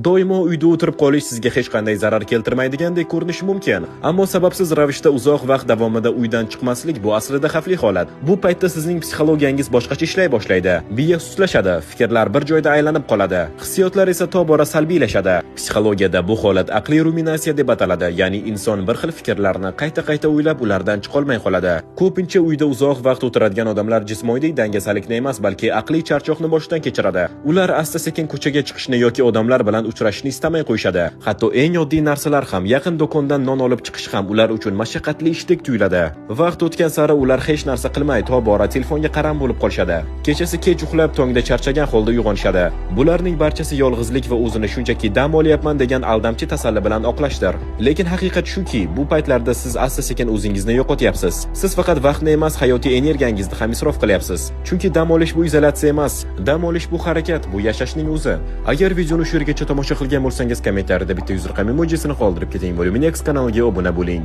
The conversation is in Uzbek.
Doimo uyda o'tirib qolish sizga hech qanday zarar keltirmaydigandek ko'rinishi mumkin. Ammo sababsiz ravishda uzoq vaqt davomida uydan chiqmaslik bu aslida xavfli holat. Bu paytda sizning psixologiyangiz boshqacha ishlay boshlaydi. Miya sustlashadi, fikrlar bir joyda aylanib qoladi. Hissiyotlar esa tobora salbiylashadi. Psixologiyada bu holat aqliy ruminatsiya deb ataladi, ya'ni inson bir xil fikrlarni qayta-qayta o'ylab, ulardan chiqolmay qoladi. Ko'pincha uyda uzoq vaqt o'tiradigan odamlar jismoniy dangasalikni emas, balki aqliy charchoqni boshdan kechiradi. Ular asta-sekin ko'chaga chiqishni yoki odamlar bilan uchrashishni istamay qo'yishadi. Hatto eng oddiy narsalar ham, yaqin do'kondan non olib chiqish ham ular uchun mashaqqatli ishdek tuyuladi. Vaqt o'tgan sari ular hech narsa qilmay, tobora telefonga qaram bo'lib qolishadi. Kechasi kech uxlab, tongda charchagan holda uyg'onishadi. Bularning barchasi yolg'izlik va o'zini shunchaki dam olyapman degan aldamchi tasalli bilan oqlashdir. Lekin haqiqat shuki, bu paytlarda siz asta-sekin o'zingizni yo'qotyapsiz. Siz faqat vaqtni emas, hayotiy energiyangizni ham isrof qilyapsiz. Chunki dam olish bu izolyatsiya emas. Dam olish bu harakat, bu yashashning o'zi. Agar videoni shu yergacha tomosha qilgan bo'lsangiz, kommentariyada bitta yuz raqam emojisini qoldirib keting va Luminex kanaliga obuna bo'ling.